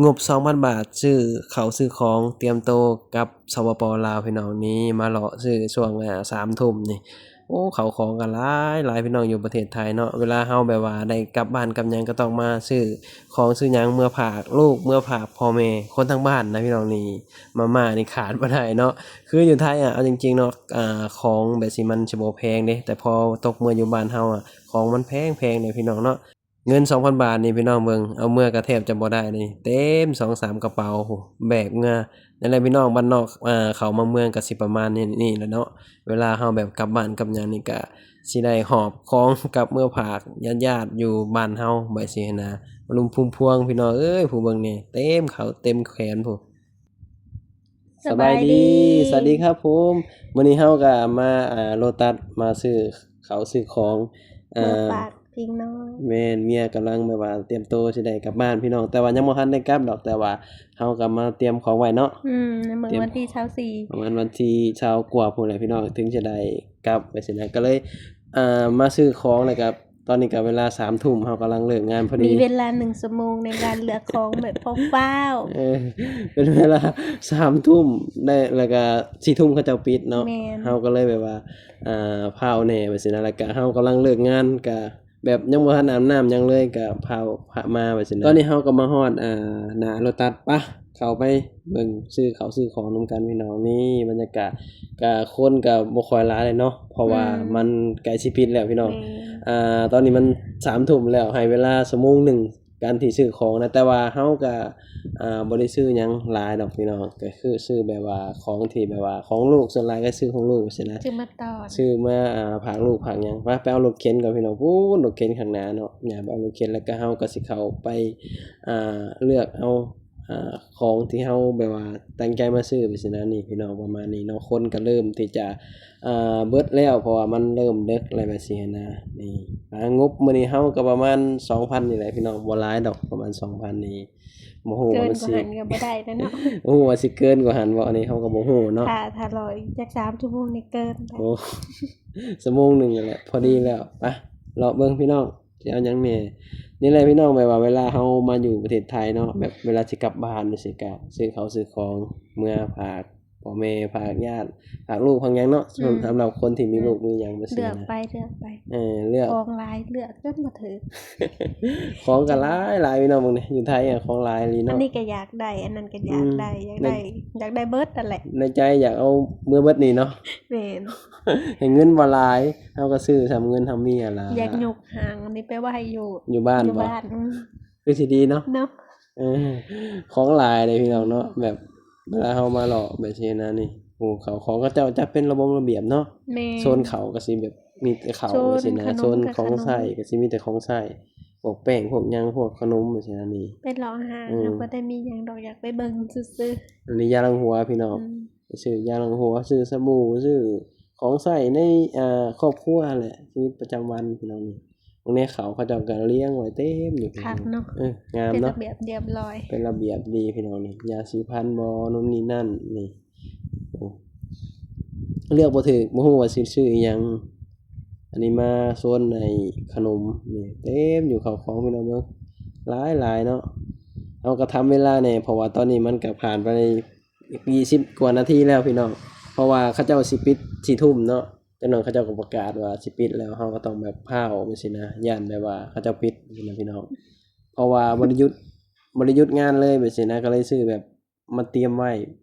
ງົບສອງພັນບາດ ຊື້ເຂົ້າຊື້ຂອງ ຕຽມໂຕກັບ ສປປ ລາວ ພີ່ນ້ອງ. ນີ້ມາເລາະຊື້ຊ່ວງ ອາ ສາມທຸ່ມນີ້ ໂອ້ ເຂົ້າຂອງກໍຫຼາຍໆ ພີ່ນ້ອງ ຢູ່ປະເທດໄທເນາະ. ເວລາເຮົາແບບວ່າໄດ້ກັບບ້ານກັບຫຍັງ ກໍຕ້ອງມາຊື້ຂອງຊື້ຫຍັງເມືອຝາກລູກ ເມືອຝາກພໍ່ແມ່ ຄົນທາງບ້ານນະ ພີ່ນ້ອງ. ນີ້ມາມ່ານີ້ຂາດບໍ່ໄດ້ເນາະ. ຄືຢູ່ໄທອະ ເອົາຈິງໆເນາະ ອາ ຂອງແບບຊີ້ມັນຊິບໍ່ແພງເດ້ ແຕ່ພໍຕົກເມືອຢູ່ບ້ານເຮົາອະ ຂອງມັນແພງໆເດ້ ພີ່ນ້ອງເນາະ. ເງິນສອງພັນບາດນີ້ ພີ່ນ້ອງເບິ່ງ ເອົາເມືອກໍແທບຈະບໍ່ໄດ້ນີ້ ເຕັມສອງສາມກະເປົາພຸ້ນ ແບກເມືອ. ນັ້ນແຫຼະ ພີ່ນ້ອງ ບ້ານນອກ ເຂົ້າມາເມືອງກໍຊິປະມານນີ້ ນີ້ແຫຼະເນາະ. ເວລາເຮົາແບບກັບບ້ານກັບຫຍັງນີ້ ກໍຊິໄດ້ຫອບຂອງກັບເມືອຝາກຍາດໆຢູ່ບ້ານເຮົາ ແບບຊີ້ຫັ້ນນະ ລຸມພຸມພວງ ພີ່ນ້ອງເອີຍ. ຜູ້ເບິ່ງນີ້ ເຕັມເຂົ້າເຕັມແຂນພຸ້ນ. ສະບາຍດີ ສະບາຍດີ ສະຫວັດດີຄັບຜົມ. ມື້ນີ້ເຮົາກໍມາ ອາ ໂລຕັສ ມາຊື້ເຂົ້າຊື້ຂອງ ເອີ ເມືອຝາກພີ່ນ້ອງ. ແມ່ນ ເມຍກຳລັງແບບວ່າຕຽມໂຕຊິໄດ້ກັບບ້ານ ພີ່ນ້ອງ ແຕ່ວ່າຍັງບໍ່ທັນໄດ້ກັບດອກ ແຕ່ວ່າເຮົາກໍມາຕຽມຂອງໄວ້ເນາະ. ອືມ ໃນມື້ວັນທີຊາວສີ່ ປະມານວັນທີຊາວກວ່າພຸ້ນແຫຼະ ພີ່ນ້ອງ ເຖິງຈະໄດ້ກັບ ແບບຊີ້ນະ. ກໍເລີຍ ອາ ມາຊື້ຂອງ ແລ້ວກໍ ຕອນນີ້ກໍເວລາສາມທຸ່ມ ເຮົາກຳລັງເລີກງານພໍດີ ມີເວລາໜຶ່ງຊົ່ວໂມງໃນການເລືອກຂອງແບບຟ້າວໆ. ເອີ ເປັນເວລາສາມທຸ່ມໄດ້ ແລ້ວກໍສີ່ທຸ່ມເຂົາເຈົ້າປິດເນາະ. ແມ່ນ ເຮົາກໍເລີຍແບບວ່າ ອາ ຟ້າວແດ່ ແບບຊີ້ນະ. ແລ້ວກໍເຮົາກຳລັງເລີກງານ ກໍແບບຍັງບໍ່ທັນອາບນ້ຳຫຍັງເລີຍ ກໍຟ້າວ ພາ ມາ ແບບຊີ້ນະ. ຕອນນີ້ເຮົາກໍມາຮອດ ອາ ໜ້າໂລຕັສ ປະ ເຂົ້າໄປເບິ່ງ ຊື້ເຂົ້າຊື້ຂອງນຳກັນ ພີ່ນ້ອງ. ນີ້ບັນຍາກາດ ກະຄົນກະບໍ່ຄ່ອຍຫຼາຍເລີຍເນາະ ເພາະວ່າ ອືມ ມັນໃກ້ຊິປິດແລ້ວ ພີ່ນ້ອງ. ແມ່ນ ອາ ຕອນນີ້ມັນສາມທຸ່ມແລ້ວ ໃຫ້ເວລາຊົ່ວໂມງໜຶ່ງ ການທີ່ຊື້ຂອງນະ. ແຕ່ວ່າເຮົາກະ ອາ ບໍ່ໄດ້ຊື້ຫຍັງຫຼາຍດອກ ພີ່ນ້ອງ ກໍຄືຊື້ແບບວ່າຂອງທີ່ແບບວ່າຂອງລູກ ສ່ວນຫຼາຍກໍຊື້ຂອງລູກຊີ້ນະ ຊື້ມາຕອນ ຊື້ມາ ອາ ຝາກລູກຝາກຫຍັງ. ໄປ ໄປເອົາລົດເຂັນກ່ອນ ພີ່ນ້ອງ. ພຸ້ນ ລົດເຂັນຂ້າງໜ້າເນາະ ຍ່າງໄປເອົາລົດເຂັນ ແລ້ວກໍເຮົາກໍຊິເຂົ້າໄປ ອາ ເລືອກເອົາ ອາ ຂອງທີ່ເຮົາແບບວ່າຕັ້ງໃຈມາຊື້ ແບບຊີ້ນະ. ນີ້ ພີ່ນ້ອງ ປະມານນີ້ເນາະ ຄົນກໍເລີ່ມທີ່ຈະ ອາ ເບິດແລ້ວ ເພາະວ່າມັນເລີ່ມເດິກແລ້ວ ແບບຊີ້ຫັ້ນນະ. ນີ້ ອາ ງົບມື້ນີ້ເຮົາກໍປະມານສອງພັນນີ້ແຫຼະ ພີ່ນ້ອງ ບໍ່ຫຼາຍດອກ ປະມານສອງພັນນີ້. ບໍ່ຮູ້ວ່າມັນຊິ ເກີນກວ່າຫັ້ນກໍບໍ່ໄດ້ແລ້ວເນາະ ບໍ່ຮູ້ວ່າຊິເກີນກວ່າຫັ້ນບໍ່ ອັນນີ້ເຮົາກໍບໍ່ຮູ້ເນາະ. ຖ້າ ຖ້າລອອີກຈັກສາມຊົ່ວໂມງນີ້ເກີນແລ້ວ. ໂອ້ ຊົ່ວໂມງໜຶ່ງນັ້ນແຫຼະ ພໍດີແລ້ວ. ໄປເລາະເບິ່ງ ພີ່ນ້ອງ ຊິເອົາຫຍັງແດ່. ນີ້ແຫຼະ ພີ່ນ້ອງ ແບບວ່າເວລາເຮົາມາຢູ່ປະເທດໄທເນາະ ແບບເວລາຊິກັບບ້ານຈັ່ງຊີ້ ກະຊື້ເຂົ້າຊື້ຂອງເມືອຝາກພໍ່ແມ່ ຝາກຍາດ ຝາກລູກ ຝາກຫຍັງເນາະ. ອືມ ສຳ ສຳລັບຄົນທີ່ມີລູກມີຫຍັງຈັ່ງຊີ້ນະ ເລືອກໄປ ເລືອກໄປ ເອີ ເລືອກ ຂອງຫຼາຍ ເລືອກຈົນບໍ່ຖືກ ຂອງກໍຫຼາຍໆ ພີ່ນ້ອງ. ເບິ່ງນີ້ ຢູ່ໄທອະ ຂອງຫຼາຍອີ່ຫຼີເນາະ. ອັນນີ້ກໍຢາກໄດ້ ອັນນັ້ນກໍຢາກໄດ້ ອືມ ຢາກໄດ້ ຢາກໄດ້ເບິດນັ້ນແຫຼະ. ໃນໃຈຢາກເອົາເມືອເບິດນີ້ເນາະ. ແມ່ນ ໃຫ້ເງິນບໍ່ຫຼາຍ ເຮົາກໍຊື້ສ່ຳເງິນເຮົາມີຫັ້ນລະ. ຢາກຍົກຫ້າງອັນນີ້ໄປໄວ້ຢູ່ ຢູ່ບ້ານ ຢູ່ ບໍ່ ບ້ານ ອືມ ຄືຊິດີເນາະ ເນາະ. ເອີ ຂອງຫຼາຍເດ້ ພີ່ນ້ອງເນາະ ແບບເວລາເຮົາມາເລາະແບບຊີ້ນະ. ນີ້ ໂອ້ ເຂົ້າຂອງເຂົາເຈົ້າຈັດເປັນລະບົບລະບຽບເນາະ. ແມ່ນ ໂຊນເຂົ້າກໍຊິແບບມີແຕ່ເຂົ້າ ໂຊນ ຊີ້ນະ ຂະໜົມ ໂຊນຂອງໃຊ້ກໍຊິມີແຕ່ຂອງໃຊ້ ພວກແປ້ງ ພວກຫຍັງ ພວກຂະໜົມ ຊີ້ນະ. ນີ້ ໄປເລາະຫ້າງ ອືມ ເຮົາບໍ່ໄດ້ມີຫຍັງດອກ ຢາກໄປເບິ່ງຊື່ໆ. ອັນນີ້ຢາລ້າງຫົວ ພີ່ນ້ອງ ອືມ ໄປຊື້ຢາລ້າງຫົວ ຊື້ສະບູ ຊື້ຂອງໃຊ້ໃນ ອາ ຄອບຄົວຫັ້ນແຫຼະ ຊີວິດປະຈຳວັນ ພີ່ນ້ອງ. ນີ້ ເບິ່ງແດ່ ເຂົ້າເຂົາເຈົ້າກໍລຽງໄວ້ເຕັມຢູ່ ຄັກເນາະ. ເອີ ງາມເນາະ ເປັນລະບຽບລຽບຮ້ອຍ ເປັນລະບຽບດີ ພີ່ນ້ອງ. ນີ້ ຢາສີຟັນບໍ ໂນ່ນນີ້ນັ້ນ ນີ້ ໂອ້ ເລືອກບໍ່ຖືກ ບໍ່ຮູ້ວ່າຊິຊື້ອີ່ຫຍັງ. ອັນນີ້ມາໂຊນໃນຂະໜົມ ນີ້ເຕັມຢູ່ເຂົ້າຂອງ ພີ່ນ້ອງເບິ່ງ ຫຼາຍໆເນາະ. ເຮົາກໍທຳເວລາແດ່ ເພາະວ່າຕອນນີ້ມັນກໍຜ່ານໄປ ອີກຊາວກວ່ານາທີແລ້ວ ພີ່ນ້ອງ ເພາະວ່າເຂົາເຈົ້າຊິປິດສີ່ທຸ່ມເນາະ. ຈັກໜ່ອຍເຂົາເຈົ້າກໍປະກາດວ່າຊິປິດແລ້ວ ເຮົາກໍຕ້ອງແບບພ້າວຈັ່ງຊີ້ນະ ຢ້ານແບບວ່າເຂົາເຈົ້າປິດຈັ່ງຊີ້ນະ ພີ່ນ້ອງ. ເພາະວ່າບໍ່ໄດ້ຢຸດ ບໍ່ໄດ້ຢຸດງານເລີຍແບບຊີ້ນະ ກໍເລີຍຊື້ແບບມາຕຽມໄວ້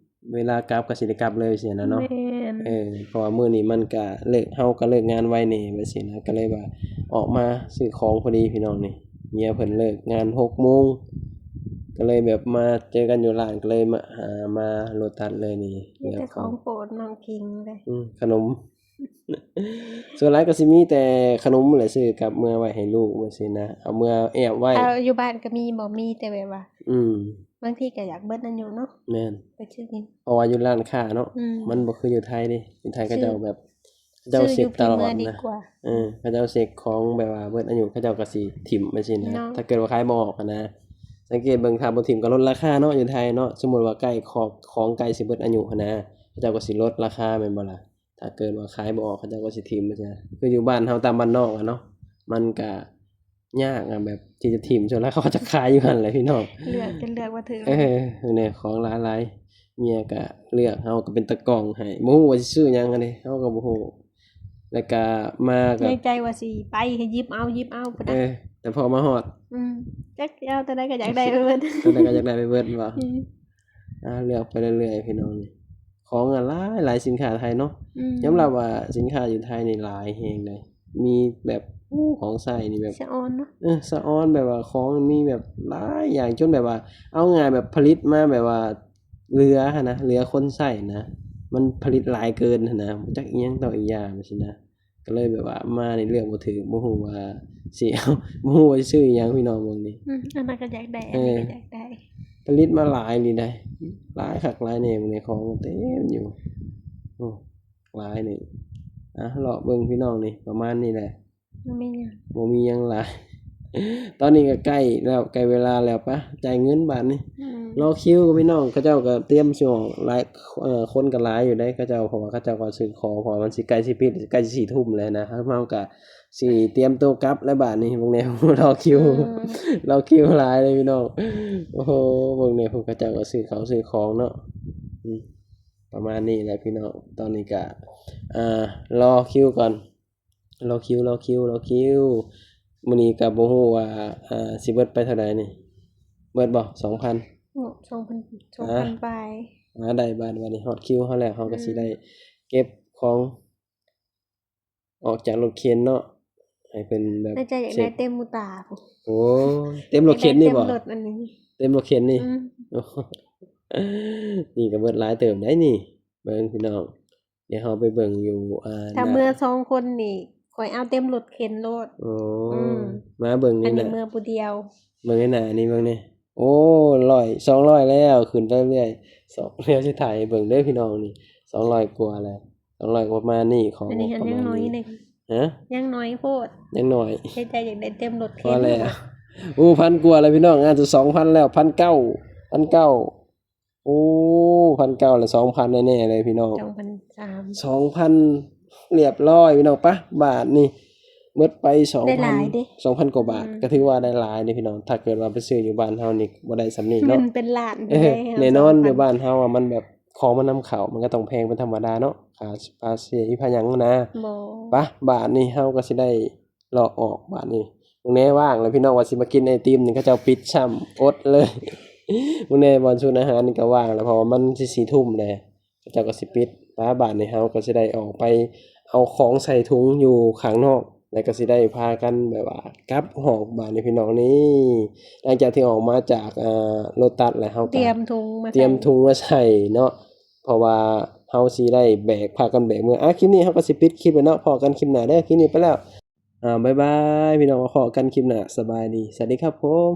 ເວລາກັບກໍຊິໄດ້ກັບເລີຍຊີ້ນະເນາະ. ແມ່ນ ເອີ ເພາະວ່າມື້ນີ້ມັນກະເລີກ ເຮົາກໍເລີກງານໄວແດ່ແບບຊີ້ນະ ກໍເລີຍວ່າອອກມາຊື້ຂອງພໍດີ ພີ່ນ້ອງ. ນີ້ ເມຍເພິ່ນເລີກງານຫົກໂມງ ກໍເລີຍແບບມາເຈີກັນຢູ່ຮ້ານ ກໍເລີຍມາ ຫາມາໂລຕັສເລີຍນີ້. ມີແຕ່ຂອງໂປດນ້ອງຄິງເລີຍ ອືມ ຂະໜົມ ສ່ວນຫຼາຍກໍຊິມີແຕ່ຂະໜົມແຫຼະ ຊື້ກັບເມືອໄວ້ໃຫ້ລູກຈັ່ງຊີ້ນະ ເອົາເມືອແອບໄວ້. ເອົາ ຢູ່ບ້ານກໍມີບໍ່? ມີແຕ່ແບບວ່າ ອືມ ບາງທີກໍຢາກເບິດອາຍຸເນາະ. ແມ່ນ ໄປຊື້ກິນ ເພາະວ່າຢູ່ຮ້ານຄ້າເນາະ ອືມ ມັນບໍ່ຄືຢູ່ໄທເດ້. ຢູ່ໄທເຂົາເຈົ້າແບບ ເຂົາເຈົ້າເຊັກຕະຫຼອດນະ. ເອີ ເຂົາເຈົ້າເຊັກຂອງແບບວ່າເບິດອາຍຸ ເຂົາເຈົ້າກໍຊິຖິ້ມຈັ່ງຊີ້ນະ ເນາະ. ຖ້າເກີດວ່າຂາຍບໍ່ອອກຫັ້ນນະ ສັງເກດເບິ່ງ ຖ້າບໍ່ຖິ້ມກໍລົດລາຄາເນາະ ຢູ່ໄທເນາະ. ສົມມຸດວ່າໃກ້ຂອງ ຂອງໃກ້ຊິເບິດອາຍຸຫັ້ນນະ ເຂົາເຈົ້າກໍຊິລົດລາຄາ ແມ່ນບໍ່ລະ? ຖ້າເກີດວ່າຂາຍບໍ່ອອກ ເຂົາເຈົ້າກໍຊິຖິ້ມຈັ່ງຊີ້ນະ. ຄືຢູ່ບ້ານເຮົາຕາມບ້ານນອກອະເນາະ ມັນກະ ຍາກອະ ແບບທີ່ຈະຖິ້ມ ສ່ວນຫຼາຍເຂົາກໍຈະຂາຍຢູ່ຫັ້ນແຫຼະພີ່ນ້ອງ. ເລືອກ ຈົນເລືອກບໍ່ຖືກ. ເອີ ນີ້ຂອງຫຼາຍໆ ເມຍກໍເລືອກ ເຮົາກໍເປັນຕາກ່ອງໃຫ້ ບໍ່ຮູ້ວ່າຊິຊື້ຫຍັງຫັ້ນເດ້ ເຮົາກໍບໍ່ຮູ້. ແລ້ວກໍມາກໍ ໃນໃຈວ່າຊິໄປ ໃຫ້ຢິບເອົາ ຢິບເອົາພຸ້ນນະ. ເອີ ແຕ່ພໍມາຮອດ ອືມ ຈັກຊິເອົາຕົວໃດກໍຢາກໄດ້ໄປເບິດ ຕົວໃດກໍຢາກໄດ້ໄປເບິດບໍ? ອືມ ອ່າ ເລືອກໄປເລື້ອຍໆ ພີ່ນ້ອງ. ນີ້ຂອງອະຫຼາຍ ຫຼາຍສິນຄ້າໄທເນາະ. ອືມ ຍອມຮັບວ່າສິນຄ້າຢູ່ໄທນີ້ຫຼາຍແຮງເດ້ ມີແບບ ໂອ້ ຂອງໃຊ້ນີ້ແບບ ສະອອນເນາະ. ເອີ ສະອອນ ແບບວ່າຂອງມີແບບຫຼາຍຢ່າງ ຈົນແບບວ່າ ເອົາງ່າຍແບບຜະລິດມາແບບວ່າເຫຼືອຫັ້ນນະ ເຫຼືອຄົນໃຊ້ນະ ມັນຜະລິດຫຼາຍເກີນຫັ້ນນະ ບໍ່ຈັກອີ່ຫຍັງຕໍ່ອີ່ຫຍັງຊີ້ນະ. ກໍເລີຍແບບວ່າມານີ້ເລືອກບໍ່ຖືກ ບໍ່ຮູ້ວ່າຊິເອົາ ບໍ່ຮູ້ວ່າຊິຊື້ອີ່ຫຍັງ ພີ່ນ້ອງເບິ່ງນີ້. ອືມ ອັນນັ້ນກໍຢາກໄດ້ ເອີ ອັນນີ້ກໍຢາກໄດ້. ຜະລິດມາຫຼາຍນີ້ໄດ໋ ຫຼາຍຄັກຫຼາຍແນ່ ເບິ່ງໃນຂອງເຕັມຢູ່. ໂອ້ ຫຼາຍນີ້ ອ່ະ ເລາະເບິ່ງ ພີ່ນ້ອງ. ນີ້ປະມານນີ້ແຫຼະ ບໍ່ມີຫຍັງ ບໍ່ມີຫຍັງຫຼາຍ. ຕອນນີ້ກໍໃກ້ແລ້ວ ໃກ້ເວລາແລ້ວ ປະ ຈ່າຍເງິນບາດນີ້. ອືມ ລໍຄິວ ພີ່ນ້ອງ ເຂົາເຈົ້າກໍຕຽມຊິອອກຫຼາຍ ເອີ ຄົນກໍຫຼາຍຢູ່ເດ້ ເຂົາເຈົ້າ ເພາະວ່າເຂົາເຈົ້າກໍຊື້ຂອງ ເພາະວ່າມັນຊິໃກ້ຊິປິດ ໃກ້ຊິສີ່ທຸ່ມແລ້ວນະ ເຮົາກໍຊິຕຽມໂຕກັບແລ້ວບາດນີ້. ເບິ່ງແດ່ ລໍຄິວ ອືມ ລໍຄິວຫຼາຍເລີຍ ພີ່ນ້ອງ. ໂອ້ໂຫ ເບິ່ງແດ່ ພວກເຂົາເຈົ້າກໍຊື້ເຂົ້າຊື້ຂອງເນາະ. ອືມ ປະມານນີ້ແຫຼະ ພີ່ນ້ອງ. ຕອນນີ້ກໍ ອ່າ ລໍຄິວກ່ອນ ລໍຄິວ ລໍຄິວ ລໍຄິວ. ມື້ນີ້ກໍບໍ່ຮູ້ວ່າ ອ່າ ຊິເບິດໄປເທົ່າໃດນີ້ ເບິດບໍ່? ສອງພັນ ເນາະ ສອງພັນ ສອງພັນປາຍ. ອ່າ ໄດ້ບາດ ບາດນີ້ຮອດຄິວເຮົາແລ້ວ ເຮົາກໍຊິໄດ້ ອືມ ເກັບຂອງອອກຈາກລົດເຂັນເນາະ ໃຫ້ເພິ່ນແບບ ໃນໃຈຢາກໄດ້ເຕັມໝູ່ຕາພຸ້ນ. ໂອ້ ເຕັມລົດເຂັນນີ້ບໍ? ເຕັມລົດອັນນີ້ ເຕັມລົດເຂັນນີ້. ອືມ ນີ້ກໍເບິດຫຼາຍເຕີບໄດ໋ນີ້. ເບິ່ງ ພີ່ນ້ອງ ດຽວເຮົາໄປເບິ່ງຢູ່ ອ່າ ຖ້າເມືອສອງຄົນນີ້ ຂ້ອຍເອົາເຕັມລົດເຂັນໂລດ. ໂອ້ ອືມ ມາເບິ່ງນີ້ນະ ອັນນີ້ເມືອຜູ້ດຽວ. ເບິ່ງໃນໜ້ານີ້ ເບິ່ງນີ້ ໂອ້ ຮ້ອຍ ສອງຮ້ອຍແລ້ວ ຂຶ້ນໄປເລື້ອຍ. ສອງ ດຽວຊິຖ່າຍໃຫ້ເບິ່ງເດີ ພີ່ນ້ອງ. ນີ້ ສອງຮ້ອຍກວ່າແລ້ວ ສອງຮ້ອຍປະມານນີ້ ຂອງ ອັນນີ້ຫັ້ນຍັງໜ້ອຍໜຶ່ງ. ຮະ ຍັງໜ້ອຍໂພດ ຍັງໜ້ອຍ. ໃນໃຈຢາກໄດ້ເຕັມລົດເຂັນ ພໍແລ້ວ. ໂອ້ ພັນກວ່າແລ້ວ ພີ່ນ້ອງ ອາດຈະສອງພັນແລ້ວ ພັນເກົ້າ ພັນເກົ້າ. ໂອ້ ພັນເກົ້າ ແລະ ສອງພັນແນ່ໆເລີຍ ພີ່ນ້ອງ. ສອງພັນສາມ ສອງພັນ ລຽບຮ້ອຍ ພີ່ນ້ອງ. ປະ ບາດນີ້ເບິດໄປ ສອງພັນ ໄດ້ຫຼາຍເດ້ ສອງພັນກວ່າບາດ. ອືມ ກໍຖືວ່າໄດ້ຫຼາຍເດ້ ພີ່ນ້ອງ. ຖ້າເກີດວ່າໄປຊື້ຢູ່ບ້ານເຮົານີ້ບໍ່ໄດ້ສ່ຳນີ້ເນາະ. ມັນເປັນລ້ານ ເອີ ແນ່ນອນ ຢູ່ບ້ານເຮົາອະ ມັນແບບ ຂອງມັນນຳເຂົ້າ ມັນກໍຕ້ອງແພງເປັນທຳມະດາເນາະ. ຄ່າ ພາສີ ອີ່ຫຍັງນະ. ບໍ່ ປະ ບາດນີ້ເຮົາກໍຊິໄດ້ ເລາະອອກບາດນີ້. ເບິ່ງແດ່ ວ່າງແລ້ວ ພີ່ນ້ອງ ວ່າຊິມາກິນໄອຕິມນີ້ ເຂົາເຈົ້າປິດຊ້ຳ ອົດເລີຍ. ເບິ່ງແດ່ ບ່ອນສູນອາຫານນີ້ກໍວ່າງແລ້ວ ເພາະວ່າມັນຊິສີ່ທຸ່ມແລ້ວ ເຂົາເຈົ້າກໍຊິປິດ. ປະ ບາດນີ້ເຮົາກໍຊິໄດ້ອອກໄປເອົາຂອງໃສ່ຖົງຢູ່ຂ້າງນອກ ແລ້ວກໍຊິໄດ້ພາກັນແບບວ່າກັບຫ້ອງບາດນີ້ ພີ່ນ້ອງ. ນີ້ ຫຼັງຈາກທີ່ອອກມາຈາກ ອ່າ ໂລຕັສແລ້ວ ເຮົາກໍຕຽມຖົງມາໃສ່ ຕຽມຖົງມາໃສ່ເນາະ ເພາະວ່າເຮົາຊິໄດ້ແບກ ພາກັນແບກເມືອ. ອ່າ ຄລິບນີ້ເຮົາກໍຊິປິດຄລິບແລ້ວເນາະ. ພໍ້ກັນຄລິບໜ້າເດີ. ຄລິບນີ້ໄປແລ້ວ. ອ່າ ບາຍບາຍ ພີ່ນ້ອງ ພໍ້ກັນຄລິບໜ້າ. ສະບາຍດີ ສະຫວັດດີຄັບຜົມ.